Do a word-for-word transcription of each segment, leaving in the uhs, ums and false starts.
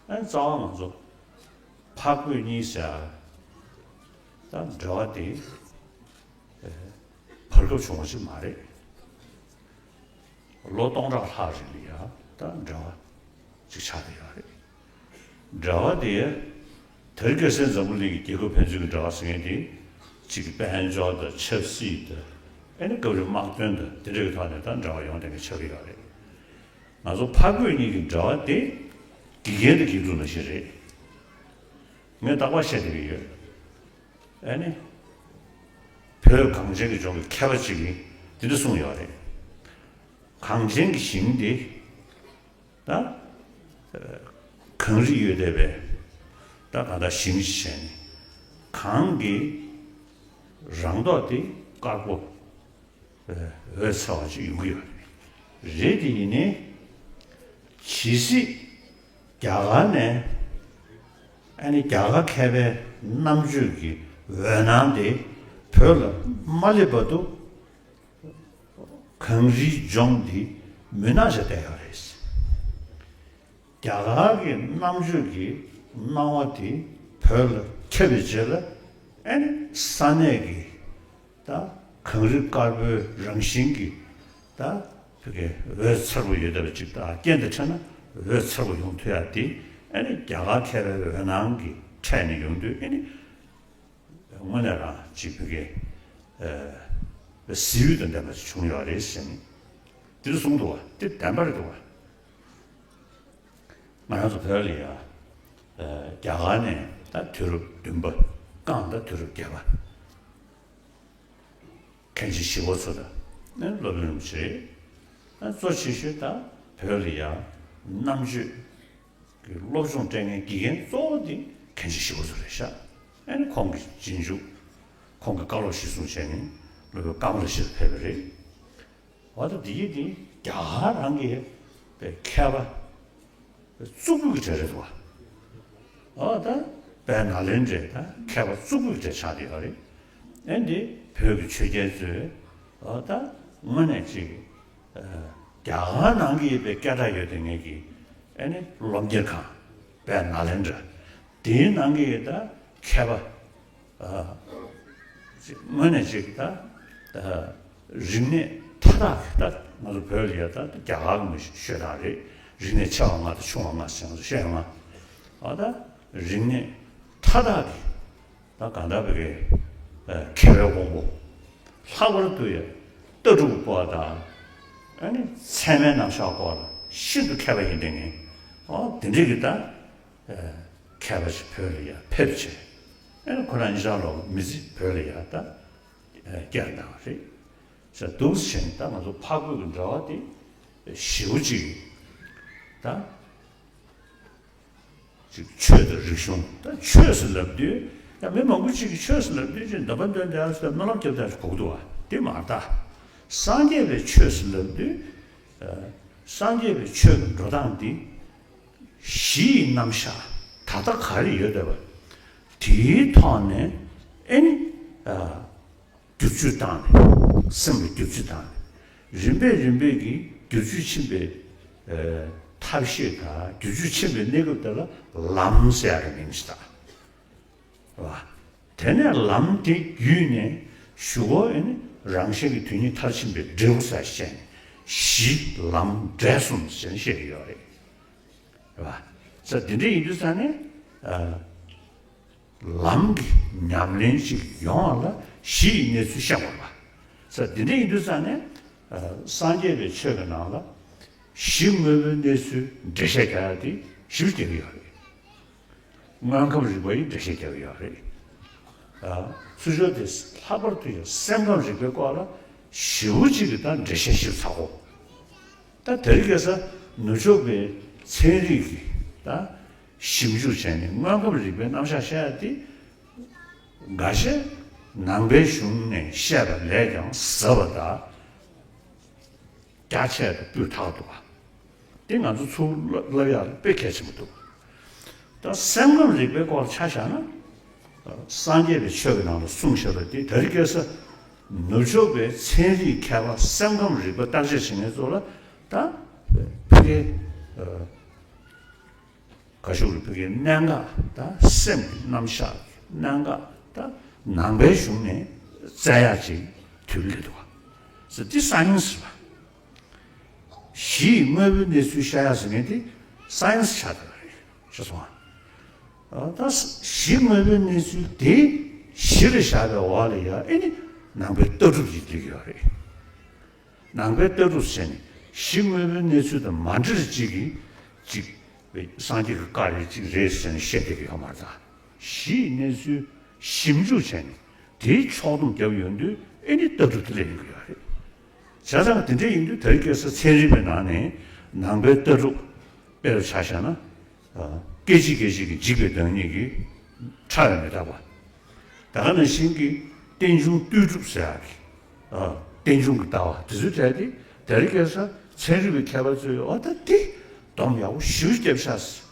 ཨ་ནི་རྩ་བ་ང་ཚོ་ཕ་རྒོད་གཉིས་ཟེར་ཡ་ད་འབྲེལ་བ་དེ་བར་སྐབས་བྱུང་བ་ཞིག་མ་རེད། ལོ་སྟོང་ཕྲག་ལྷག་རིང་ལ་ཡ་ད་འབྲེལ་བ་ཅིག་ཆགས་བསྡད་ཡོད་རེད། འབྲེལ་བ་དེ་དེ་རིང་ཁ་སང་འཛམ་བུ་གླིང་གི་རྒྱལ་ཁབ་ཕན་ཚུན་གྱི་འབྲེལ་བ་ཟེར་མཁན་དེ་གཅིག་གི་དཔལ་འབྱོར་དང་ཆབ་སྲིད་དང་ཨ་ནི་སྐབས་རེ་དམག་དོན་དང་དེ་འདྲ་གི་ཐོག་ནས་ད་འབྲེལ་བ་ཡོང་བསྡད་མཁན་ཆགས་ཀྱི་ཡོད་རེད། ང་ཚོ་ཕ་རྒོད་གཉིས་ཀྱི་འབྲེལ་བ་དེ་དགེ་རྒན་དང་དགེ་ཕྲུག་ནང་བཞིན་རེད། ངས་རྟག་པར་བཤད་བསྡད་ཀྱི་ཡོད། ཨ་ནི། བོད་གངས་ཅན་གྱི་ལྗོངས་ཀྱི་མཁས་པ་ཅིག་གིས་འདི་འདྲ་གསུངས་ཡོད་རེད། གངས་ཅན་གྱི་ཞིང་འདི་ད་གངས་རི་ཡོད་བསྡད་པའི་ད་ག་ད་ཞིང་ཞིག་བྱས་ནས་གངས་ཀྱི་རང་མདོག་དེ་དཀར་པོ། འོད་འཚེར་བ་ཅིག་ཡོང་གི་ཡོད་རེད། རེད་དེ་ཡིན་ནའི་ཇི་སྲིད་རྒྱ་གར་ནས་ཨ་ནི་རྒྱ་གར་མཁས་པའི་རྣམ་དཔྱོད་ཀྱི་འོད་སྣང་དེ་བོད་ལ་མ་སླེབས་བར་དུ་གངས་རིའི་ལྗོངས་འདི་མུན་ནག་ཆགས་བསྡད་ཡོད་རེད། རྒྱ་གར་གྱི་རྣམ་དཔྱོད་ཀྱི་སྣང་བ་དེ་བོད་ལ་ཁྱབ་པའི་རྗེས་ལ་ཨ་ནི་ས་གནས་ཀྱི་ད་གངས་རི་དཀར་པོའི་རང་བཞིན་གྱི་ད་བོད་ཀྱི་འོད་འཚེར་པོ་ཡོད་བསྡད་པ་ཅིག་ད་རྐྱེན་དང་འཕྲད་ན་འོད་འཚེར་པོ་ཡོང་ཐུབ་ཡ་དེ་ཨ་ནི་རྒྱ་གར་མཁས་པའི་འོད་སྣང་གི་འཕྲད་ནས་ཡོང་དུས་ཨ་ནི་དངོས་གནས་རང་ཅིག་བོད་ཀྱི་ཨ་གཟི་འོད་དང་ལྡན་པ་ཞིག་བྱུང་ཡོད་རེད་ཟེར་ནས་དེ་འདྲ་གསུངས་འདུག་བ། དེ་བདེན་པ་རེད་འདུག་བ། ང་རང་ཚོ་བོད་ལ་ཡ། རྒྱ་གར་ནས་ད་དུས་རབས་བདུན་པ་རྐང་ད་དུས་རབས་བརྒྱད་པ། མཁན་ཆེན་ཞི་བ་འཚོ་དང་སློབ་དཔོན་རིན་པོ་ཆེ་རེད། གཙོ་ཆེ་ཤོས་ད་བོད་ལ་ཡ་རྣམ་དཔྱོད་ཀྱི་སློབ་སྦྱོང་སྤྲད་མཁན་དགེ་རྒན་གཙོ་བོ་དེ་མཁན་ཆེན་ཞི་བ་འཚོ་རེད་ཤག་ཨ་ནི་ཁོང་གི་རྗེས་འཇུག་ཁོང་གི་བཀའ་སློབ་གཞིར་བཟུང་བྱས་ནས་སློབ་དཔོན་ཀ་མ་ལ་ཤཱི་ལ་ཕེབས་པ་རེད། འོ་ད་འདི་ཡི་འདི་རྒྱ་གར་རང་གི་པའི་མཁས་པ་གཙུག་ཕུད་ཀྱི་གྲས་རེད་འདུག་བ། འོ་ད་དཔལ་ནཱ་ལེནྡྲའི་ད་མཁས་པ་གཙུག་ཕུད་ཀྱི་གྲས་ཆགས་བསྡད་ཡོད་རེད། ཨེ་འདི་བོད་ཀྱི་ཆོས་རྒྱལ་ཚོས་འོ་ད་དངོས་གནས་ཅིག་རྒྱ་གར་ནང་གི་པའི་སྐད་གྲགས་ཡོད་དེ་ངེད་ཀྱི་ཨེ་ནི་སློབ་གཉེར་ཁང་དཔལ་ནཱ་ལེནྡྲ་དེའི་ནང་གི་ད་མཁས་པ། དངོས་གནས་ཅིག་ད་རིག་གནས་མཐའ་དག་གི་ད་ང་ཚོ་བོད་ལ་ཡ་ད་རྒྱ་གར་གྱི་མི་ཤོད་སྟངས་རེད། རིག་གནས་ཆེ་བ་ལྔ་དང་ཆུང་བ་ལྔ་ཟེར་ང་ཚོ་ཤོད་ཡོང་ང་། ཨ་ད་རིག་གནས་མཐའ་དག་གི་ད་གང་ལྟར་བོད་ཀྱི་མཁས་པའི་དབང་པོ་ལྷག་པར་དུ་ཡ་ལྟ་གྲུབ་སྐོར་དང་ཨ་ནི་ཚད་མའི་རྣམ་གཞག་སྐོར་ལ་ཤིན་ཏུ་མཁས་པ་ཡིན་དེ་ངེས། ཨོ་དེ་འདྲས་ཀྱི་ད། མཁས་པ་ཞིག་བོད་ལ་ཡང་ཕེབས་བྱས། ཨེ་ཁོ་རང་ཉིད་རང་ལོག་མི་ཚེ་བོད་ལ་ཡང་ད་བསྐྱལ་གནང་བ་རེད། ཟེར་འདུག་ཟེར་ནས་ད་ང་ཚོ་ཕ་རྒོད་ཀྱི་འབྲེལ་བ་དེ་ཞེ་པོ་ཅིག་ད་ཅིག་ཆོས་དང་རིག་གཞུང་ད་ཆོས་ཟེར་ལབ་དུས་ཡང་མི་མང་པོ་ཅིག་གིས་ཆོས་ཟེར་ལབ་དུས་ཅིག་འདོན་པ་འདོན་དེ་ཟེར་སྨོན་ལམ་རྒྱབ་དེ་གོ་གི་འདུག་བ། དེ་མ་རེད་ད། སངས་རྒྱས་པའི་ཆོས་ཟེར་ལབ་དུས་སངས་རྒྱས་པའི་ཆོས་ཀྱི་འགྲོ་སྟངས་འདི། གཞི་ཡི་རྣམ་གཞག་ད་ལྟ་ག་རེ་ཡོད་བསྡད་པ། དེའི་ཐོག་ནས་ཨེ་ནི། བསྒྱུར་བཅོས་བཏང་ནས་སེམས་ལ་བསྒྱུར་བཅོས་བཏང་ནས་རིམ་པས་རིམ་པས་ཀྱིས་བསྒྱུར་བཅོས་ཕྱིན་པའི་ཐབས་ཤེས་དང་བསྒྱུར་བཅོས་ཕྱིན་པའི་གནས་སྐབས་དེ་ལ་ལམ་ཟེར་ཡག་གི་མིང་ཞིག་བཏགས། བ། དེ་ནས་ལམ་དེ་བརྒྱུད་ནས་གཞུག་གུ་ཨེ་ནི་རང་གཞན་གྱི་དོན་གཉིས་མཐར་ཕྱིན་པའི་འབྲས་བུ་ཟེར་བཤད་ནས་གཞི་ལམ་འབྲས་གསུམ་ཟེར་ནས་བཤད་ཀྱི་ཡོད་རེད། རེད་བ། ས་འདི་འདྲ་ཡིན་དུས་ཙང་ནས་ཨ། ལམ་གྱི་ཉམས་ལེན་ཞིག་ཡོང་བ་ལ་གཞི་ཡི་གནས་ཚུལ་ཤེས་དགོས་པ། ས་འདི་འདྲ་ཡིན་དུས་ཙང་ནས་ཨ། སངས་རྒྱས་པའི་ཆོས་ཀྱི་ནང་ལ་གཞི་དངོས་པོའི་གནས་ཚུལ་འགྲེལ་བཤད་རྒྱག་ཡ་དེ་ཞིབ་རྒྱག་གི་ཡོད་རེད། དངོས་ཁམས་རིག་པ་ཡི་འགྲེལ་བཤད་རྒྱག་གི་ཡོད་རེད། ཨ། ཚུར་ཕྱོགས་དེ་ལྷག་པར་དུ་ཡང་སེམས་ཁམས་རིག་པའི་སྐོར་ལ་ཞེ་པོ་ཅིག་གི་ད་འགྲེལ་བཤད་ཞིབ་ཚགས་པོ། ད་དེ་རིང་ཁ་སང་ནུབ་ཕྱོགས་པའི་ཚན་རིག་གི་ད་ཞིབ་འཇུག་བྱས་ནས་དངོས་ཁམས་རིག་པའི་རྣམ་གཞག་བཤད་ཡ་དེ་འགའ་ཤས་ནང་པའི་གཞུང་ནས་བཤད་པ་ལས་ཀྱང་ཟབ་པ་དང་། རྒྱ་ཆེ་བ་སྤུས་དག་འདུག་བ། དེ་ང་ཚོ་ཚུར་བསླབ་ཡག་ལ་དཔེ་གལ་ཆེན་པོ་འདུག་ད་སེམས་ཁམས་རིག་པའི་སྐོར་ཆ་བཞག་ན། སངས་རྒྱས་པའི་ཆོས་ཀྱི་ནང་ལ་གསུངས་བཞག་པ་དེ་དེ་རིང་ཁ་སང་ནུབ་ཕྱོགས་པའི་ཚན་རིག་མཁས་པ་སེམས་ཁམས་རིག་པ་བརྟག་དཔྱད་བྱེད་མཁན་ཚོ་ལ་ད་ཕ་གི། ག་ཞུ་རུ་བོད་ཀྱི་གནད་འགག་དང་སེམས་ཀྱི་རྣམ་གཞག་གི་གནད་འགག་དང་ནང་པའི་གཞུང་ནས་བཙལ་ཡག་ཅིག་དུས་ལས་འདུག་བ། ཟེར་འདི་སའེན་སི་རེད་བ། གཞི་དངོས་པོའི་གནས་ཚུལ་བཤད་ཡག་ཟེར་མཁན་དེ་སའེན་སི་ཆགས་བསྡད་པ་རེད། ཤེས་སོང་ཨ། ད་གཞི་དངོས་པོའི་གནས་ཚུལ་དེ་གཞི་ལ་བཞག་པའི་འོག་ལ་ཡ་ཨེ་ནི་ནང་པའི་ལྟ་གྲུབ་ཅིག་སླེབས་ཡོད་རེད། ནང་པའི་ལྟ་གྲུབ་ཟེར་ནས་གཞི་དངོས་པོའི་གནས་ཚུལ་དང་མ་འདྲེས་ཅིག་གིས་ཅིག་སངས་རྒྱས་ཀྱི་བཀའ་རེད་ཅིག་རེད་ཟེར་ནས་བཤད་བསྡད་ཀྱི་ཡོད་མ་རེད་ད། གཞིའི་གནས་ཚུལ་ཞིབ་འཇུག་བྱས་ནས་དེའི་ཕྱོགས་བསྡོམས་བརྒྱབ་ཡོང་དུས་ཨེ་ནི་ལྟ་གྲུབ་དེ་སླེབས་ཡོང་གི་ཡོད་རེད། བྱས་ཙང་དེ་འདྲ་ཡིན་དུས་དེ་རིང་ཁ་སང་ཚན་རིག་པའི་ནང་ནས་ནང་པའི་ལྟ་གྲུབ་དཔེ་རུ་ཆ་བཞག་ན། སྐད་ཅིག་སྐད་ཅིག་གིས་འཇིག་པའི་བདག་ཉིད་ཀྱི་ཕྲ་བས་མི་རྟག་པ། ད་ག་ནང་བཞིན་གྱི་རྟེན་འབྱུང་ལྟོས་གྲུབ་ཟེར་ཡག་གི་རྟེན་འབྱུང་གི་ལྟ་བ་དེ་ཚོའི་གྲས་དེ་དེ་རིང་ཁ་སང་ཚན་རིག་པའི་མཁས་པ་ཚོས་འོ་ད་དེ་སྡོམ་ཡག་པོ་ཞེ་པོ་བརྒྱབ་ཤག་ཟེར།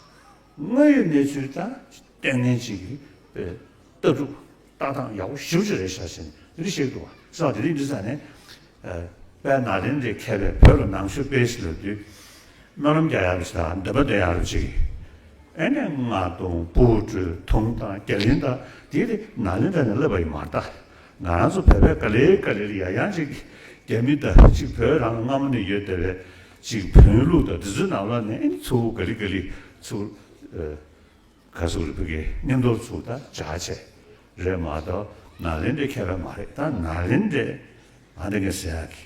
དངོས་ཡོད་གནས་ཚུལ་དང་ལྟས་ངན་ཅིག་གི་ལྟ་གྲུབ་ལྟ་སྟངས་ཡག་པོ་ཞེ་པོ་ཅིག་རེད་ཤག་ཟེར་ནས་འདི་འདྲ་བཤད་ཀྱི་འདུག་བ། སོ་དེ་རིང་འདི་ས་ནས་དཔལ་ནཱ་ལེནྡྲའི་མཁས་པས་བོད་ལ་ནང་ཆོས་སྤེལ་ཟེར་ལབ་དུས། སྨོན་ལམ་རྒྱག་ཡག་རེད་ཟེར་འདོན་པ་འདོན་ཡག་རེད་ཅིག་ཨེ་ནས་རྔ་རྡུང་སྤུ་གྲོད་དུང་དང་རྒྱ་གླིང་དང་དེ་དེ་ནཱ་ལེནྡྲ་ནས་བསླབས་པ་ཡིན་མ་རེད་ད། ང་རང་ཚོ་བོད་པའི་ག་ལེ་ག་ལེ་ལ་ཡང་ཡང་ཅིག་རྒྱ་མི་དང་ཅིག་བོད་རང་ལ་སྔ་མོ་ནས་ཡོད་བསྡད་པའི་ཅིག་བོན་ལུགས་དང་དེ་ཚོའི་ནང་ལ་ནས་ཨེ་ནས་ཚུར་ག་ལེ་ག་ལེ་ཚུར་ག་ཟེར་རེད་བོད་ཀྱི་མཉམ་དུ་ཚུར་ད་སྦྱར་བྱས་རེད་མ་གཏོགས་ནཱ་ལེནྡྲའི་མཁས་པ་མ་རེད། ད་ནཱ་ལེནྡྲའི་ཨ་འདི་ངས་ཟེར་ཡག་གི་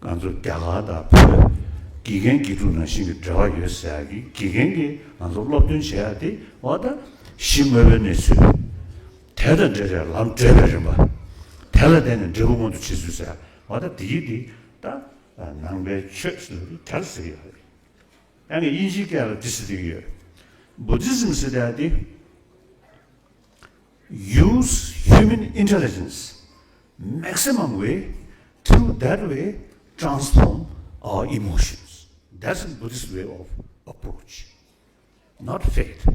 ང་ཚོ་རྒྱ་གར་དང་བོད་དགེ་རྒན་དགེ་ཕྲུག་ནང་བཞིན་གྱི་འབྲེལ་བ་ཡོད་ཟེར་ཡག་གི་དགེ་རྒན་གྱིས་ང་ཚོ་སློབ་སྟོན་བྱེད་ཡག་དེ་འོ་ད་གཞི་དངོས་པོའི་གནས་ཚུལ་དེ་དང་འབྲེལ་བའི་ལམ་འབྲེལ་བའི་རིམ་པ། དེ་ལ་བརྟེན་ནས་འབྲས་བུ་མངོན་དུ་བྱེད་ཚུལ་ཟེར་ཡག་འོ་ད་དེ་ཡི་དེ་ད་ནང་པའི་ཆོས་ཟེར་དུས་དེ་ལ་ཟེར་གྱི་ཡོད་རེད། ཡང་ན་དབྱིན་ཇིའི་སྐད་ལ་འདི་ཟེར་གྱི་ཡོད། Buddhism ཟེར་ཡག་དེ། Use human intelligence maximum way to that way transform our emotions. That's a Buddhist way of approach. Not faith.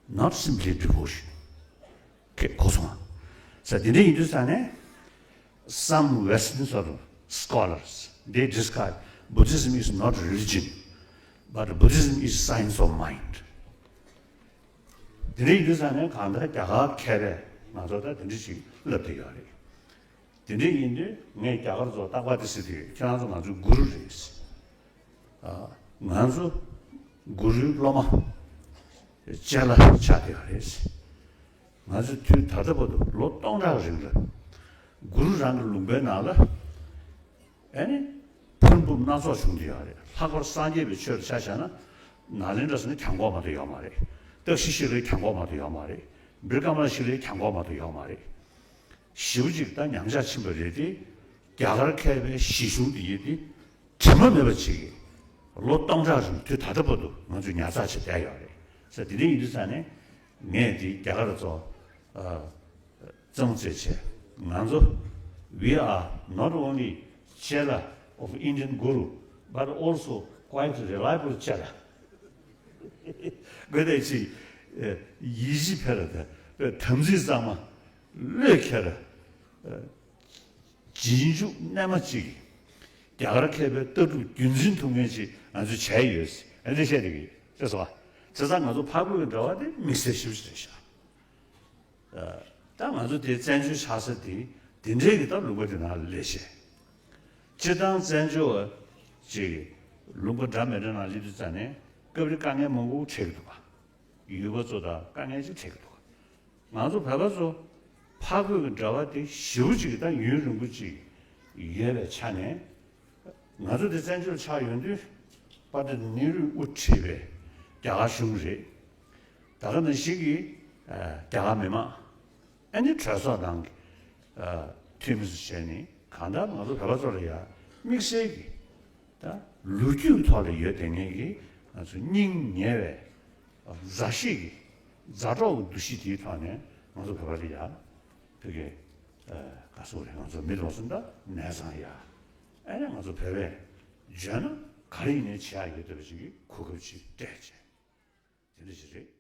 Not simply devotion. Okay, གོ་སོང་ང་། ས་དེ་འདྲ་ཡིན་དུས་ས་ནས། Some Western sort of scholars, they describe Buddhism is not religion, but Buddhism is science of mind. དེ་འདྲ་ཡིན་དུས་ས་ནས་གང་ལྟར་རྒྱ་གར་མཁས་པས་ང་ཚོ་ད་དེ་འདྲ་ཞིག་ལབ་བསྡད་ཡོད་རེད། དེ་འདྲ་ཡིན་དུས་ངས་རྒྱ་གར་ཚོ་རྟག་པར་དེ་ཟེར་གྱི་ཡོད། ཁྱེད་རང་ཚོ་ང་ཚོའི་གུ་རུ་རེད། ཨ། ང་ཚོ་གུ་རུའི་སློབ་མ་ཅ་ལག་ཆགས་བསྡད་ཡོད་རེད། ང་ཚོས་དུས་ད་ལྟ་བར་དུ་ལོ་སྟོང་ཕྲག་རིང་ལ་གུ་རུ་རང་གི་ལུང་པའི་ནང་ལ་ཨེ་ནི་ཕུར་འབུམ་སྣ་ཚོགས་བྱུང་བསྡད་ཡོད་རེད། ལྷག་པར་སངས་རྒྱས་པའི་ཆོས་ལ་ཆ་བཞག་ན་ནཱ་ལེནྡྲ་ཟེར་ན་གྱང་གོག་མ་གཏོགས་ཡོད་མ་རེད། ཏཀ་ཤི་ཤི་ལའི་གྱང་གོག་མ་གཏོགས་ཡོད་མ་རེད། བི་ཀྲ་མ་ལ་ཤི་ལའི་གྱང་གོག་མ་གཏོགས་ཡོད་མ་རེད། ཞེ་པོ་ཅིག་ད་ཉམས་ཆག་ཕྱིན་པ་རེད་དེ། རྒྱ་གར་མཁས་པའི་གཞི་གཞུང་འདི་ཡིན་ཏེ། དྲི་མ་མེད་པ་ཅིག་གིས་ལོ་སྟོང་ཕྲག་རིང་དུས་ད་ལྟ་བར་དུ་ང་ཚོས་ཉར་ཚགས་བྱས་བསྡད་ཡོད་རེད་ཟེར། དེ་འདྲ་ཡིན་དུས་ས་ནས་ངས་འདི་རྒྱ་གར་ཚོ་གཙང་བཙལ་བྱས། ང་ཚོ་we are not only chela of Indian guru but also quite reliable chela. གོ་དེ་ཅི་ཡིད་ཆེས་འཕེར་ར་དང་དམ་ཚིག་གཙང་མ་བློས་འཁེལ་ར། རྗེས་འཇུག་རྣལ་མ་གཅིག་གིས་རྒྱ་གར་མཁས་པའི་ལྟ་གྲུབ་རྒྱུན་འཛིན་ཐུབ་མཁན་ཅིག་ང་ཚོས་བྱས་ཡོད་ཟེར། ཨ་འདི་བཤད་བསྡད་ཀྱི་ཡོད་ཟེར་སོང་བ། བྱས་ཙང་ང་ཚོ་འཕགས་བོད་ཀྱི་འབྲེལ་བ་དེ་དམིགས་བསལ་ཞེ་པོ་ཅིག་རེད་ཤག་ད་ང་ཚོ་དེ་བཙན་བྱོལ་ཆགས་ས་དེ་དེ་འདྲའི་གི་ད་ལུང་པ་དེ་ནང་ལ་སླེབས་བྱས། སྤྱིར་བཏང་བཙན་བྱོལ་བ་ཅིག་ལུང་པ་འདྲ་མི་འདྲ་ནང་སླེབས་དུས་ཙ་ནས་སྐབས་རེ་དཀའ་ངལ་མང་པོ་འཕྲད་ཀྱི་འདུག་ག་ཡུལ་པ་ཚོ་དང་དཀའ་ངལ་ཅིག་འཕྲད་ཀྱི་འདུག་ག་ང་ཚོ་བོད་པ་ཚོ་འཕགས་བོད་ཀྱི་འབྲེལ་བ་དེ་ཞེ་པོ་ཅིག་ད་ཡུན་རིང་པོ་ཅིག་ཡོད་པའི་ཆ་ནས། ང་ཚོ་དེ་བཙན་བྱོལ་ཆགས་ཡོང་དུས་པཎྜི་ཏ་ནེ་རུས་དབུ་ཁྲིད་པའི་རྒྱ་གར་གཞུང་རེད། ད་ག་ནང་བཞིན་གྱི་རྒྱ་གར་མི་མང་ཨ་ནི་གྲོས་ཚོགས་ནང་གི་འཐུས་མི་ཚོ་བྱས་ནས་གང་ལྟར་ང་ཚོ་བོད་པ་ཚོ་ལ་ཡང་དམིགས་བསལ་གྱི་ད་ལོ་རྒྱུས་ཐོག་ལ་ཡོད་བསྡད་མཁན་གྱི་ང་ཚོ་སྙིང་ཉེ་བའི་མཛའ་བཤེས་ཀྱི་མཛའ་གྲོགས་ཀྱི་འདུ་ཤེས་དེའི་ཐོག་ནས་ང་ཚོ་བོད་པ་ལ་ཡང་བོད་ཀྱི་ག་ཟེར་རེད། ང་ཚོ་མི་དེ་ཚོ་ད་ནས་ཚང་ཡ་ཨ་ནི་ང་ཚོ་བོད་པས་བརྗོད་ན་ག་རེ་ཡིན་ནའི་བྱེད་ཡག་ཡོད་བསྡད་པ་ཅིག་གི་གོ་སྐབས་ཅིག་སྤྲད་བྱས། དེ་འདྲ་ཞིག་རེད།